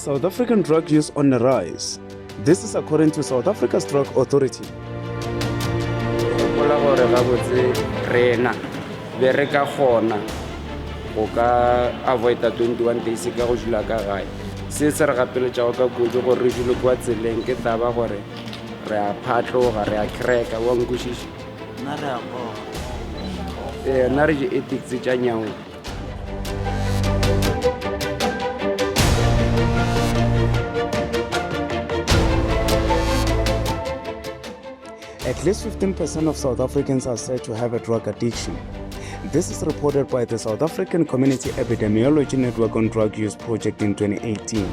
South African drug use on the rise. This is according to South Africa's Drug Authority. Gopola gore gabotse rena be re ka kgona go ka avoida 21 days ka go dula ka gae. Se se re gapeletšago ka kudu gore re dule kua tseleng ke taba gore re a phatloga, re a cracka, wa nkwešiša? Nna re a goga. Ee, nna re di-addicts tša nyaope. At least 15% of South Africans are said to have a drug addiction. This is reported by the South African Community Epidemiology Network on Drug Use Project in 2018.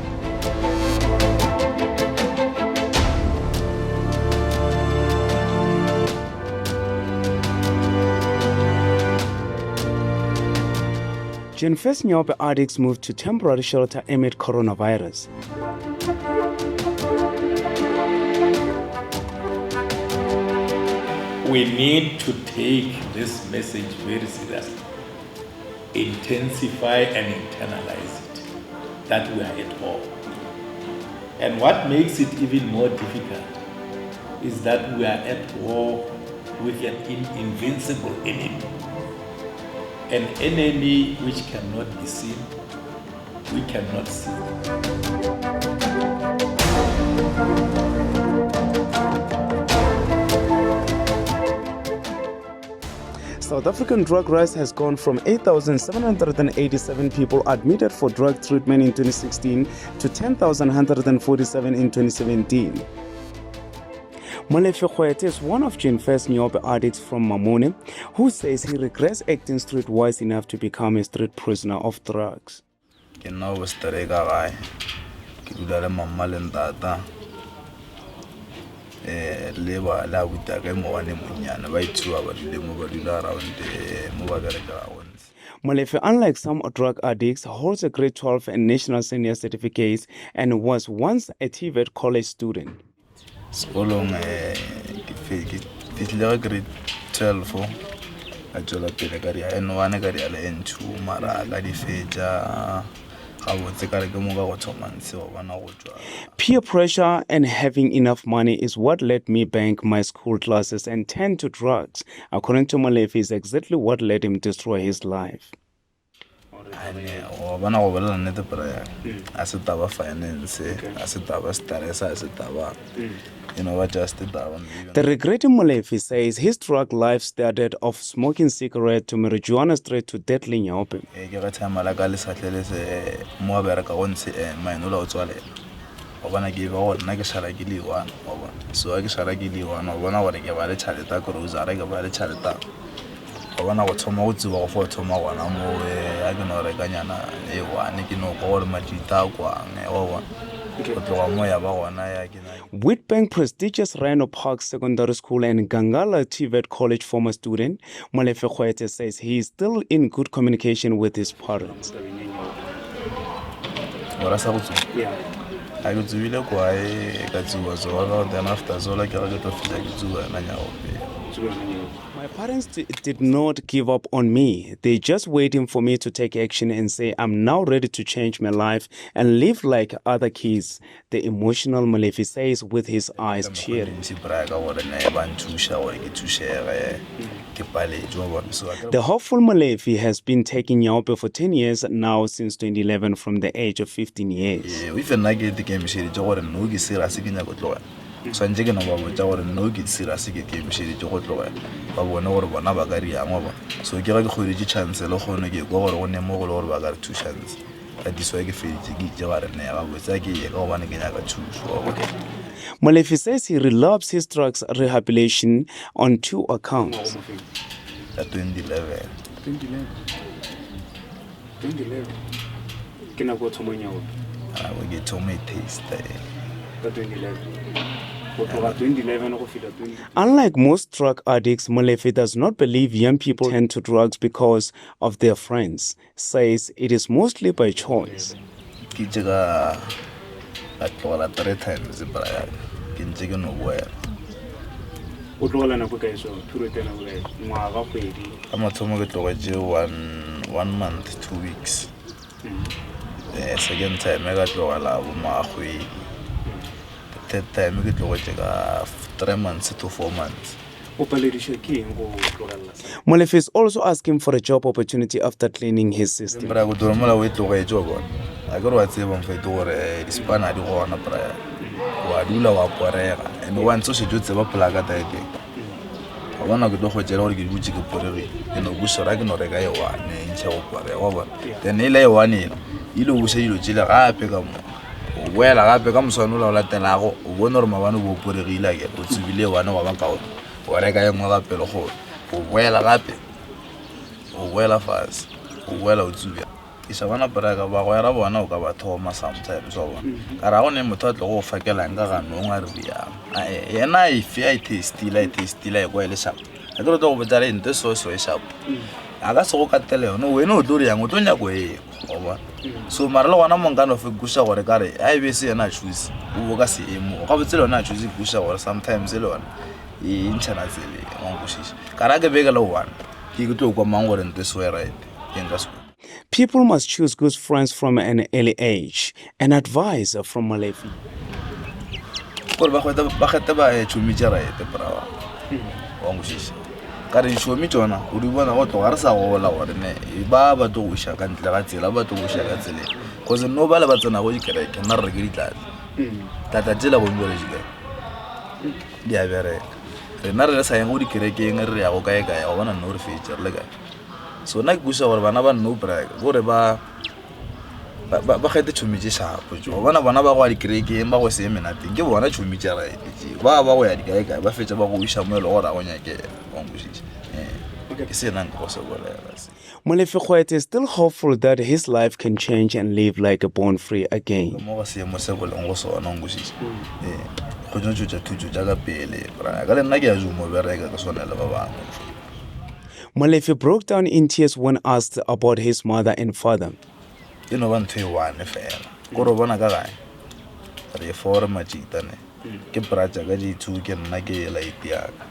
June 1st, Nyaope addicts moved to temporary shelter amid coronavirus. We need to take this message very seriously, intensify and internalize it, that we are at war. And what makes it even more difficult is that we are at war with an invincible enemy. An enemy which cannot be seen, we cannot see. South African drug rise has gone from 8,787 people admitted for drug treatment in 2016 to 10,147 in 2017. Molefe Kgwete is one of Jane First Nyaope addicts from Mamone who says he regrets acting streetwise enough to become a street prisoner of drugs. Ke nna o streka gae ke dula le mamma le ntata um le ba le abutaka e mowane monnyane ba ithuba ba dule mo ba dula around eh, mo ba berekela gontse Molefe, unlike some drug addicts, holds a grade 12 and national senior certificates and was once a TVET college student. Sekolong um ke fihlile ka grade 12 ka tšwela pele ka dia N one ka dia le N two mara ka di fetša gabotse ka re ke mo ka go thoma ntshe wa bona go tšwa. Peer pressure and having enough money is what led me bank my school classes and turn to drugs, according to Molefe, is exactly what led him destroy his life. Wa bona go bolela nnete pela ya a se taba finance a se taba stress a se taba you know ba just taba. The regretting Molefe says his drug life started off smoking cigarette to marijuana straight to deadly nyaope. Ee ke ge time la ka le sa tle le se mo a bereka go ntshe mine ola o tswalela wa bona ke ba gore nna ke šala ke le one wa bona so ga ke šala ke le one wa bona gore ke ba le tšhalete ya grocery ke ba le tšhalete Wa bona go thoma go tsuba go fo thoma gona moo a ke no reka nyana e one ke no kwa gore majita a kwang wa bona go tloga mo ya ba gona ya ke na Witbank prestigious Rhino Park Secondary School and Nkangala TVET College former student Molefe Kgwete says he is still in good communication with his parents. O ra sa go tsuba? A ke tsubile kwae ka tsuba zola then after zola ke ga ke tlo fihla ke tsuba yona nyaope. My parents did not give up on me. They just waiting for me to take action and say I'm now ready to change my life and live like other kids, the emotional Molefe says with his eyes tearing. The hopeful Molefe has been taking nyaope for 10 years now since 2011 from the age of 15 years. If nna ke ikemišeditše gore no ke serious ke nyako tlogela Swantše ke no ba botša gore no ke serious ke ikemišeditše go tlogela ba bone gore bona ba ka riang wa bona so ke ga ke kgweditše chance le kgono ke kwa gore go ne mo go le gore ba ka re thušantse that is why ke feditše ke itše ba re ne gabotse a ke ye ka gobane ke nyaka thušo wa bona. Molefe says he relapsed his drugs rehabilitation on two accounts. Ka 2011. 2011. 2011 ke nako o thomang ya ope a ke thoma e taste ka 2011 go tloga 2011 go fihla 20 Unlike most drug addicts, Molefe does not believe young people turn to drugs because of their friends, says it is mostly by choice. Ke itše ka ka tlogela three times bra ya ka ke ntše ke no boela. O tlogela nako e kae so period ya nako e kae ngwaga kgwedi? Ka mathomo ke tlogetše one, one month two weeks. Eh, second time ka tlogela bo makgwedi. The third time ke tlogetše ka 3 months to 4 months. O paledišwa ke eng go tlogelela sa? Molefe is also asking for a job opportunity after cleaning his system. Bra, go tloga mola o e tlogetše, wa bona, a ke re wa tseba mofete gore disipana di gona, bra, wa dula wa porega, and once o šetše o tseba polaka ta teng, wa bona, ke tlo kgwetšela gore ke dutše ke poregile, ke no buša ra ke no reka e one e ntšhe go porega, wa bona. Then e le e one ela ile o buša dilo tšele gape ka mo o boela gape ka moswane ola o latelago, o bone gore maabane o bo o poregile, akere o tsebile e one, wa ba kaone, o reka e nngwe gape le gore o boela gape, o boela fase, o boela o tsubja. Ke sa bona poreka bagwera bona o ka ba thoma sometimes, wa bona, ka re ga go ne motho a tlo go fakelang ka ganong a re riang. Ae, yena a efe a e tastile, a e tastile, a e kwa e le sharp, a ke re tlo go botsa re nte so so e sharp, a ka se go katele yone, wena o tlo riang, o tlo nyako e wa bona. So mara le gona mo nka no fe kuša gore ka re a e be se yena a choose, o bo ka seemo o gabotse, le yona a choose kuša gore sometimes le yona e ntšhana tseleng, wa nkwešiša, ka re a ke beke le one ke tlo kwa mang gore nte so e right ke nka se. People must choose good friends from an early age. An advice from Molefe. Gore ba kgwete ba kgethe ba tšhomi tša right, bra, wa nkwešiša, ka re ditšhomi tšona o di bona go tloga re sa gola, gore ne ba ba tlo go iša ka ntle ga tsela, ba tlo go iša ka tseleng, cause no ba le ba tsenago dikereke, nna re reke ditlatla tlatla tsela go jale dikae di a bereka, rena re re sa yeng go dikerekeng, re yago kae kae, wa bona, nno re fetse re le kae. So nna ke kwešiša gore bana ba nno braka gore ba kgethe tšhomi tše shapo tše, wa bona, bona ba go ya dikerekeng, ba go se menateng, ke bona tšhomi tša right tše, ba ba go ya dikae kae, ba fetša ba go iša mo e le gore a go nyakega, wa nkwešiša. Ke se nna nka go se bolela se. Molefe Kgwete is still hopeful that his life can change and live like a born free again. Mo go seemo se bo leng go sona, nkwešiša, ee, go tšo tšwetša thuto tša ka pele, bra, ka le nna ke a juma bereka ke swane le ba bangwe. Molefe broke down in tears when asked about his mother and father. E no ba ntho e one fela, kore o bona ka gae re fore matšita ne ke bra tša ka di-two, ke nna ke light yaka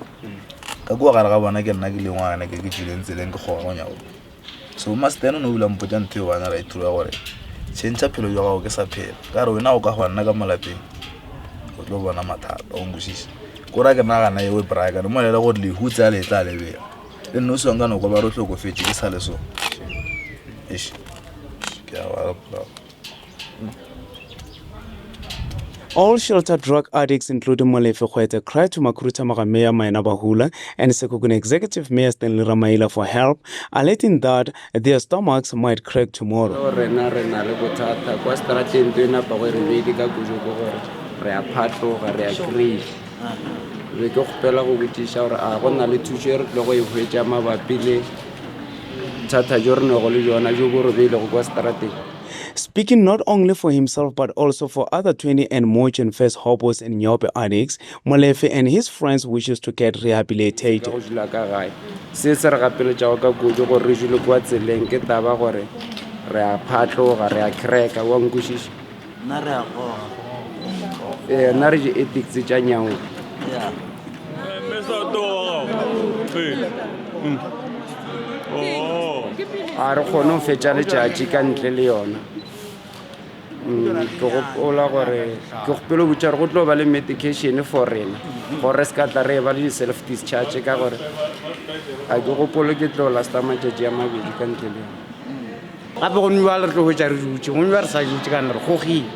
ka kua gare ga bona, ke nna ke le ngwana ke tšwileng tseleng ke kgoga go nyako. So masten o ne o ile a mpotša ntho e one right through ya gore change phelo jwa gago ke sa phela, ka re wena o ka gwa nna ka mo lapeng o tlo bona mathata, o nkwešiša, kore a ke nagana eo braka ne mo lele gore lehu tsa le tla lebega le nna o seng ka noko ba re o hlokofetše ke sa le so. Eish, ke a ba bra. All shelter drug addicts, including Molefe Kgwete, cried to Makhuduthamaga Mayor Maina Bahula and Sekhukhune Executive Mayor Stanley Ramaila for help, alerting that their stomachs might crack tomorrow. Rena re na le bothata kwa strateng to e napa go re beile ka kujo ke gore re a phatloga, re a kry be ke kgopela go botšiša gore a go na le thušo e re tlo go e hwetša mabapi le thata jo re nego le jona jo bo re beilego kwa strateng. Speaking not only for himself but also for other 20 and more First hobos and nyaope addicts, Molefe and his friends wishes to get rehabilitated. Ka go dula ka gae se se re gapeletšago ka kudu gore re dule kwa tseleng ke taba gore re a phatloga, re a cracka, wa nkwešiša. Nna re a goga. Ee, nna re di-addicts tša nyaope. Ya. A re kgone go fetša letšatši ka ntle le yona. Ke gopola gore ke kgopela go botša gore go tlo ba le medication for rena gore re se ka tla re ba le di-self discharge, ka gore a ke gopole ke tlo lasta matšatši a mabedi ka ntle le yona. Gape go nwa re tlo hwetša re dutše, go nwa re sa dutše kana re gogile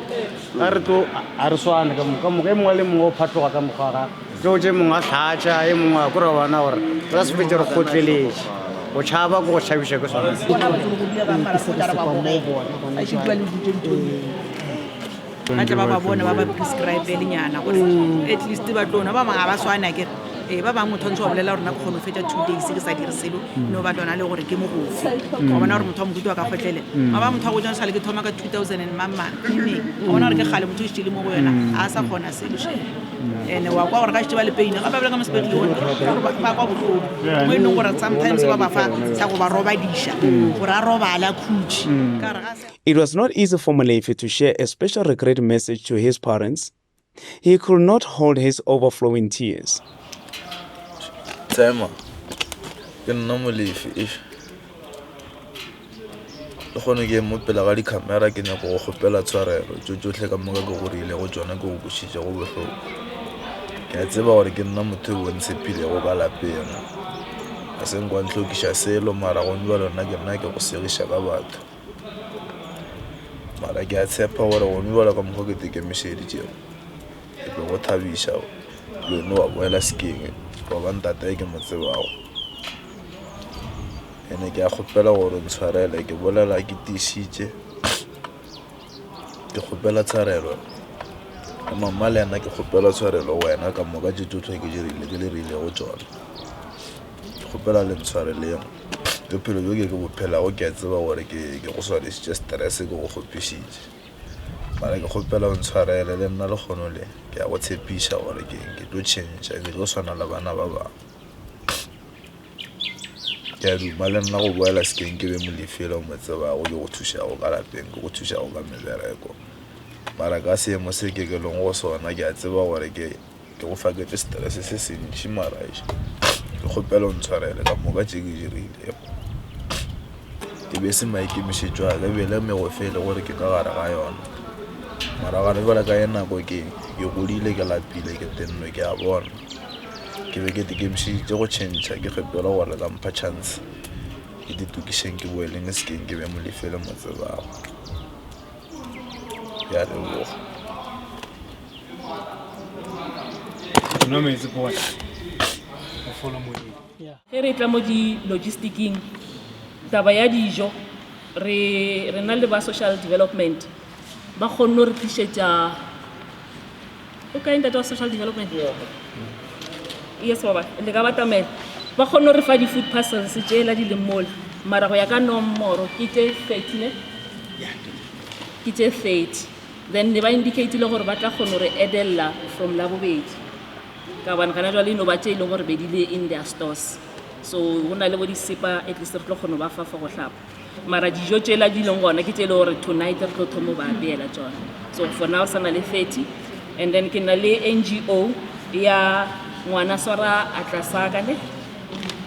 ga re tlo a re swane ka moka moka, e mongwe le mongwe o phatloga ka mokgwa ga tlo tše, mongwe a hlatša e mongwe a kore bona gore re ka se fetse re kgotleletše go tšhaba ke go tšhabiša ke sone. Ke se re se kwa mo bona gona jwale. Ba tle ba ba bone, ba ba prescribe lenyana gore at least ba tlo nwa. Ba bangwe ga ba swane akere, ee, ba bangwe motho a ntse wa bolela gore nna ke kgone go fetša 2 days ke sa dire selo, no ba lona le gore ke mogofe, wa bona gore motho wa mohuta wa ka kgotlelela ba ba motho wa go jang sale ke thoma ka 2000 and mamang neng, wa bona gore ke kgale motho o šetše le mo go yona, a sa kgona selo še. And wa kwa gore ga šetše ba le pain gape ba bele ka mo sepetlele gore ba kwa bohloko mo e leng gore sometimes ba ba fa sa go ba robadiša gore a robale a khutše ka gore ga se. It was not easy for Molefe to share a special regret message to his parents. He could not hold his overflowing tears. Tema, ke nna Molefe, eish. Lehono ke eme mo pele ga dikhamera ke nyaka go kgopela tshwarelo tšo tšohle ka moka ke go rilego tšona ke go kwešitšego bohloko. Ke a tseba gore ke nna motho yo o ntshepilego ka lapeng. Ga se nkwa ntlhokiša selo mara gomme bjalo nna ke nna ke go segiša ka batho. Mara ke a tshepa gore gomme bjalo ka mokgwa ke tekemišeditšego ke tlo go thabiša le wena wa boela sekeng wa ba ntate e ke mo tsebago. Ene ke a kgopela gore o ntshwarele ke bolela ke tiišitše ke kgopela tshwarelo le mama le yena ke kgopela tshwarelo go wena ka moka tše tšohle ke dirile ke le rilego tšona ke kgopela le ntshwareleng bophelo bjo ke ke bo phelago ke a tseba gore ke ke go swarisitše stress ke go kgopišitše mara ke kgopela o ntshwarele le nna lekgono le ke a go tshepiša gore ke ke tlo change ke tlo swana le bana ba bangwe. Ke a duma le nna go boela sekeng ke be Molefi yela o mo tsebago, ke go thušago ka lapeng, ke go thušago ka mebereko. Mara ka seemo se ke ke leng go sona, ke a tseba gore ke ke go faketše stress se sentši mara eish, ke kgopela o ntshwarele ka moka tše ke dirilego. E be se maikemišetšo a ka, e be le megofe e le gore ke ka gare ga yona. Mara gare bjale ka ye nako ke ke godile, ke lapile, ke tennwe, ke a bona. Ke be ke ikemišeditše go tšhentšha ke kgopela gore le ka mpha chance ke di tokišeng ke boeleng sekeng ke be Molefi le mo tsebago. Ke a leboga. Nwa metsi boy. O fola moyeng. Ge re tla mo di-logisticing, taba ya dijo, re re na le ba social development ba kgonne go re tlišetša o kae ntate wa social development yes baba le ka batamela ba kgonne go re fa di-food parcels tšela di leng mola mara go ya ka nomoro ke tše 30 ne ke tše 30 then ne ba indicatile gore ba tla kgone gore edelela from labobedi ka gobane gana jwale e no ba tše e leng gore be di le in their stores so go na le bo disepa at least re tlo kgone go ba fa for go hlapa mara dijo tšela di leng gona ke tše e le gore tonight re tlo thoma ba apeela tsona so for now sa na le 30 and then ke na le ngo ya ngwana swara atla sa ka ne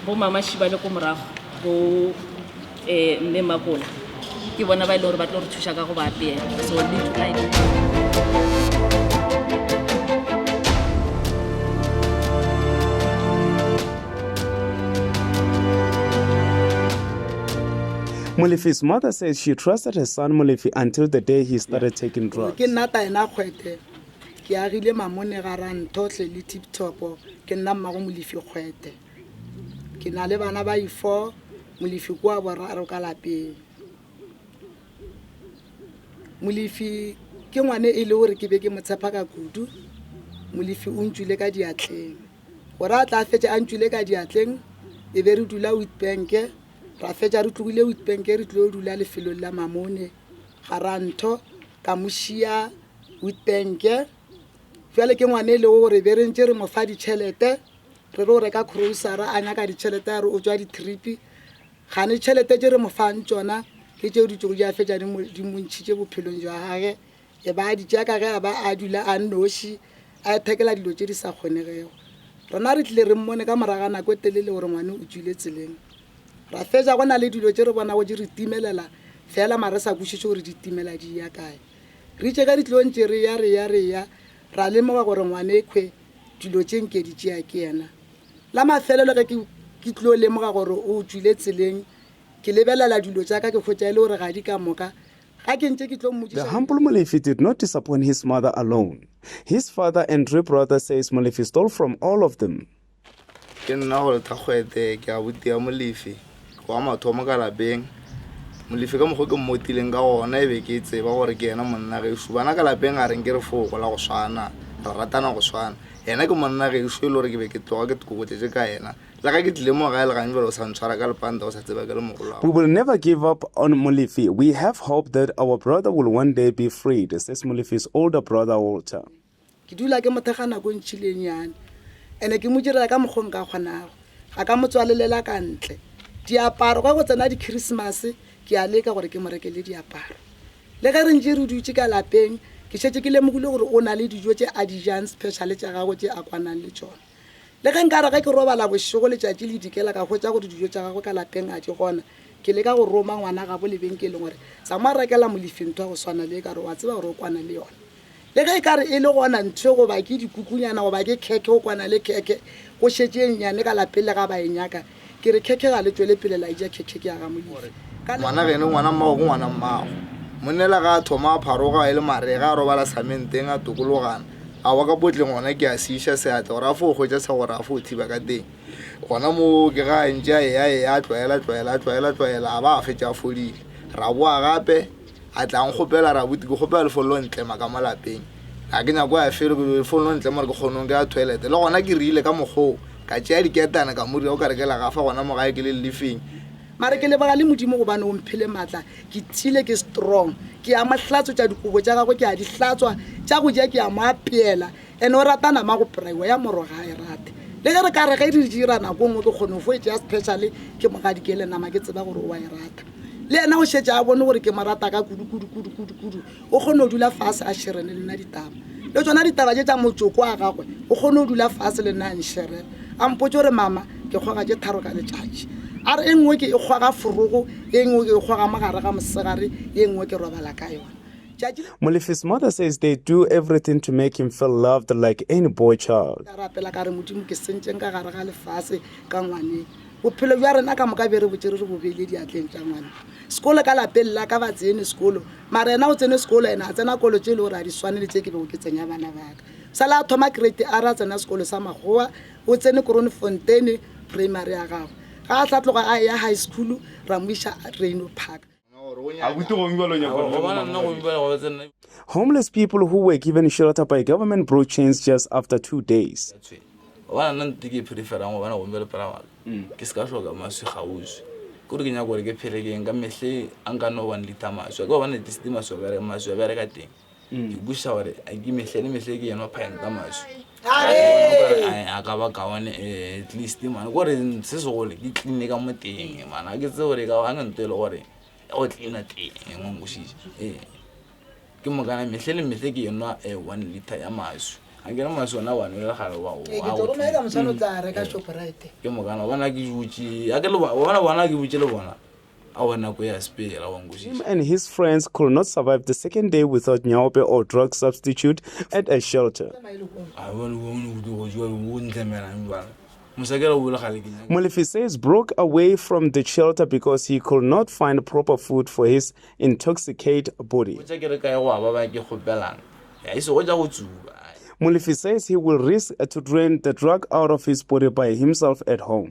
bo mama shiba le ko morago bo um mme makola ke bona ba e le gore ba tlo re thuša ka go ba apeela so le tonight. Molefi's mother says she trusted her son Molefi until the day he started taking drugs. Ke nna Taena Kgwete, ke agile Mamone ga Ranthohle le Tip Top, ke nna mmago Molefi Kgwete. Ke na le bana ba i-four, Molefi ke wa boraro ka lapeng. Molefi ke ngwane e le gore ke be ke mo tshepa ka kudu, Molefi o ntšwile ka diatleng. Gore a tla a fetše a ntšwile ka diatleng, e be re dula Witbank, ra fetša re tlogile Witbank re tlilo dula lefelong la Mamone ga Rantho, ka mo šia Witbank. Bjale ke ngwana e lego gore be re ntše re mo fa ditšhelete, re re o reka grocery a nyaka ditšhelete a re o tšwa di-trip, gane tšhelete tše re mo fang tšona ke tšeo di tšego di a fetša di mo ntšhitše bophelong jwa gage. E ba a di tšea ka ge a ba a dula a nnoši, a ithekela dilo tše di sa kgonegego. Rena re tlile re mmone ka morago ga nako e telele gore ngwane o tšwile tseleng. Ra fetša go na le dilo tše re bonago di re timelela fela mara re sa kwešiše gore di timela di eya kae. Re itše ge di tlo ntše re ya re ya re ya, ra lemoga gore ngwanekhwe dilo tše nke di tšea ke yena. La mafelelo ge ke ke tlilo lemoga gore o tšwile tseleng, ke lebelela dilo tša ka ke hwetša e le gore ga di ka moka. Ga ke ntše ke tlo The mmotšiša humble Molefi did not disappoint his mother alone. His father and three brothers says Molefi stole from all of them. Ke nna Walter Kgwete, ke abuti ya Molefi, ke wa mathomo ka lapeng. Molefi ka mokgwa ke mmotileng ka gona e be ke tseba gore ke yena monna gešo. Bana ka lapeng ga re nke re fo gola go swana, re ratana go swana. Yena ke monna gešo e le gore ke be ke tloga ke kokotletše ka yena. Le ga ke tlile mo gae le gane bjale o sa ntshwara ka lepanta o sa tseba ke le mogolo We will never give up on Molefi. We have hope that our brother will one day be freed, says Molefi's older brother Walter. Ke dula ke mo thekga nako e ntši le e nnyane, ene ke mo direla ka mokgo nka kgonago. Ga ka mo tswalelela ka ntle. Diaparo, ge go tsena di-Christmas, ke a leka gore ke mo rekele diaparo. Le ge re ntše re dutše ka lapeng, ke šetše ke lemogile gore o na le dijo tše a di jang special tša gagwe tše a kwanang le tšona. Le ge nka re ge ke robala bošego letšatši le dikela ka hwetša gore dijo tša gagwe ka lapeng ga di gona, Ke leka go roma ngwana gabo lebenkeleng gore sa mo rekela Molefi ntho ya go swana le e ka re wa tseba gore o kwana le yona. Le ge e ka re e le gona ntho e goba ke dikukunyana goba ke khekhe o kwana le khekhe go šetše e nnyane ka lapeng le ga ba e nyaka. Ke re khekhe ga le tšwele pele la eja khekhe ke ya ga Molefi. Ka Ngwana geno ngwana mmago ke ngwana mmago. Monnela ga a thoma a pharoga e le marega a robala samenteng a tokologana a wa ka potleng gona ke a se iša seatla gore a fo hwetša sa gore a fo thiba ka teng. Gona moo ke ga a ntše a eya eya a tlwaela tlwaela a tlwaela tlwaela a ba a fetša a fodile. Ra boa gape a tla nkgopela ra buti ke kgopela lefollo ntlema ka mo lapeng. Ga ke nyako ya felo ke lefollo ntlema gore ke kgonong ke ya toilet. Le gona ke rile ka mokgoo ka tšea diketana ka mo dira o ka re ke la gafa gona mo gae ke le lefeng. Mara ke leboga le Modimo gobane o mphile maatla, ke tiile ke strong. Ke a mo hlatswetša dikobo tša gagwe ke a di hlatswa, tša go ja ke a mo apeela. And o rata nama go praiwa, ya morogo ga a e rate. Le ge re ka re ge re dira nako nngwe ke kgone go fo e tšea special ke mo gadikele nama ke tseba gore o a e rata. Le yena o šetše a bone gore ke mo rata ka kudu kudu kudu kudu kudu. O kgone go dula fase a sherene le nna ditaba. Le tšona ditaba tše tša motšoko wa gagwe o kgone go dula fase le nna a nsherela. A mpotše gore mama ke kgoga tše tharo ka letšatši. A re e nngwe ke e kgoga forogo, e nngwe ke e kgoga mo gare ga mosegare, ye nngwe ke robala ka yona. Molefi's mother says they do everything to make him feel loved like any boy child. Ka rapela ka re, Modimo, ke sentšeng ka gare ga lefase ka ngwaneng? Bophelo bja rena ka moka be re bo tšere re bo beile diatleng tša ngwana. Sekolo ka lapeng la ka ba tsene sekolo, mara yena o tsene sekolo, ene a tsena kolo tše e le gore ga di swane le tše ke bego ke tsenya bana ba ka. Sala a thoma grade R a tsena sekolo sa makgowa, o tsene Kroonfontein primary ya gagwe. Ga a hlatloga a eya high school ra mo iša Rhino Park. Homeless people who were given shelter by government broke chains just after 2 days. Gobane nna nte ke e preferang gobane gomme le pela waka ke se ka hloka maswi kgauswi kore ke nyaka gore ke phele keng ka mehle a nka no 1 liter maswi ke gobane at least maswi a bereka teng ke kwešiša gore a ke mehle le mehle ke enwa pint maswi a ka ba kaone at least mane kore se segolo ke cleane ka mo teng mane a ke tse gore ka gane nto e le gore ya go cleana teng wa nkwešiša ee ke mokana mehle le mehle ke enwa 1 liter ya maswi a kere maswi ona wa nwele gare wa ke mokana bona ke butše a ke le bona bona ke butše le bona aowa nako ya sepela wa nkwešiša Him and his friends could not survive the second day without nyaope or drug substitute at a shelter. A bone bone go go jwa go ntlemelang jwale. Mosakela o bole gale ke nyaka. Molefi says broke away from the shelter because he could not find proper food for his intoxicated body. Botša ke re kae go aba ba ke kgopelang. Ya e se go tša go tsuba. Molefi says he will risk to drain the drug out of his body by himself at home.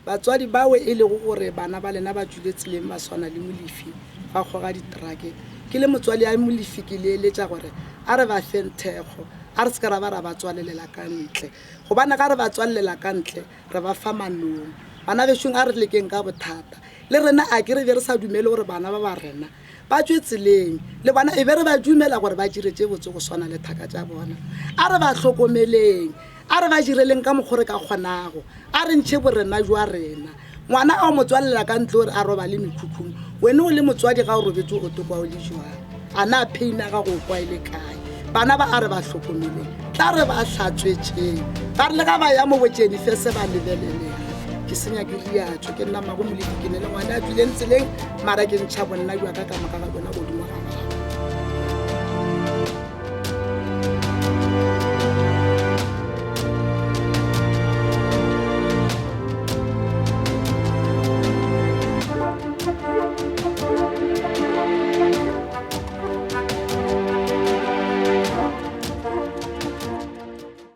Batswadi bao e lego gore bana ba lena ba tšwile tseleng ba swana le Molefi, ba kgoga ditrake. Ke le motswadi a Molefi ke le eletša gore a re ba feng thekgo, a re se ke ra ba ra ba tswalelela ka ntle. Gobane ga re ba tswalelela ka ntle re ba fa manong. Bana bešong a re lekeng ka bothata. Le rena a ke re be re sa dumele gore bana ba ba rena ba tšwe tseleng, le bona e be re ba dumela gore ba dire tše botse go swana le thaka tša bona. A re ba hlokomeleng, a re ba direleng ka mokgo re ka kgonago, a re ntšhe borena jwa rena. Ngwana a o mo tswalela ka ntle o re a robale mekhukhung, wene o le motswadi ga o robetše o tlo kwa o le jwang? A na pain ya gago o kwa e le kae? Bana ba a re ba hlokomeleng, tla re ba hlatswetšeng, ba re le ga ba ya mo botšeni fe se ba lebeleleng. Ke senya ke riatšo, ke nna mmago Molefi, ke ne le ngwana a tšwileng tseleng, mara ke ntšha bonna bja ka ka moka ga bona godimo.